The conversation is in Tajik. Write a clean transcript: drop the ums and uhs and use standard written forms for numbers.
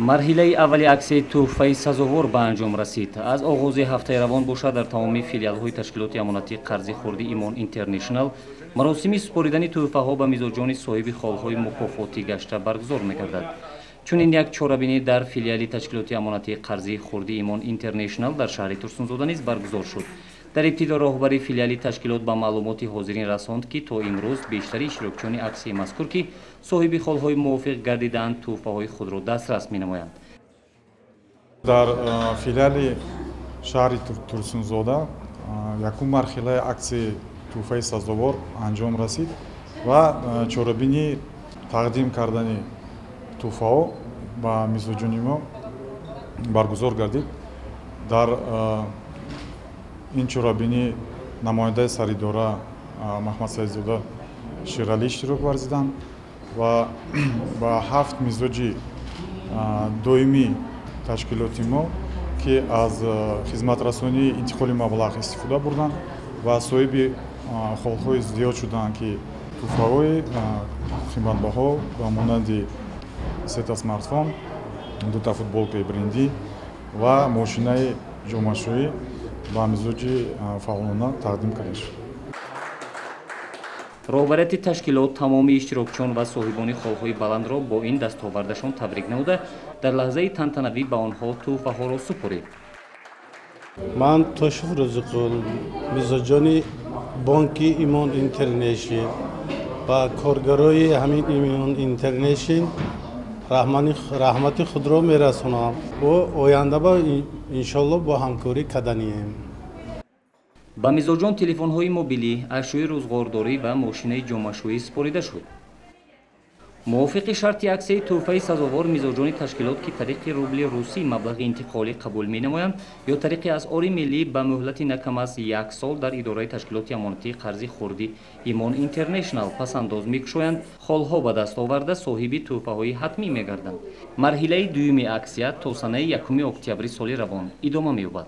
Марҳилаи аввали аксияи тӯҳфаи сазовор ба анҷом расид. Аз оғози ҳафтаи равон бошад, дар тамоми филиалҳои ташкилоти амонатии қарзи хурди «Имон Интернешнал» маросими супоридани тӯҳфаҳо ба мизоҷони соҳиби холҳои мукофотӣ гашта баргузор мегардад. Чунин як чорабинӣ дар филиали ташкилоти амонатии қарзи хурди «Имон Интернешнал» дар шаҳри Турсунзода низ баргузор шуд. Дар ибтидо роҳбари филиали ташкилот ба маълумоти ҳозирин расонд, ки то имрӯз бештари иштирокчиёни аксияи мазкур, ки соҳиби холҳои мувофиқ гардидаанд, тӯҳфаҳои худро дастрас менамоянд. Дар филиали шаҳри Турсунзода якум марҳилаи аксияи тӯҳфаи сазовор анҷом расид ва чорабинӣ тақдим кардани тӯҳфаҳо ба мизоҷони мо баргузор гардид. Дар ин чорабинӣ намояндаи саридора Маҳмадсаидзода Шералӣ иштирок варзиданд ва ба ҳафт мизоҷи доимии ташкилоти мо, ки аз хизматрасонии интиқоли маблағ истифода бурданд ва соҳиби холҳои зиёд шуданд, ки тӯҳфаҳои қиматбаҳо ба монанди сета смартфон, дута футболкаи брендӣ ва мошинаи ҷомашӯӣ ба мизоҷи фаъолона тақдим карда шуд. Роҳбарияти ташкилот тамоми иштирокчиён ва соҳибони холҳои баландро бо ин дастовардашон табрик намуда, дар лаҳзаи тантанавӣ ба онҳо тӯҳфаҳоро супорид. Ман Тошев Рӯзиқул, мизоҷони бонки «Имон Интернешнл» ва коргарои ҳамин «Имон Интернешнл» раҳмати худро мерасонам. Бо оянда ба иншолло бо ҳамкорӣ каданием. Ба мизоҷон телефонҳои мобилӣ, ашёи рӯзғордорӣ ва мошинаи ҷомашӯӣ супорида шуд. Мувофиқи шарти аксияи тӯҳфаи сазовор, мизоҷони ташкилот, ки тариқи рубли русӣ маблағи интиқолӣ қабул менамоянд ё тариқи асъори миллӣ, ба муҳлати на кам аз як сол дар идораи ташкилоти амонатии қарзи хурди «Имон Интернешнал» пасандоз мекушоянд, холҳо ба даст оварда, соҳиби тӯҳфаҳои ҳатмӣ мегарданд. Марҳилаи дуюми аксия то санаи 1 октябри соли равон идома меёбад.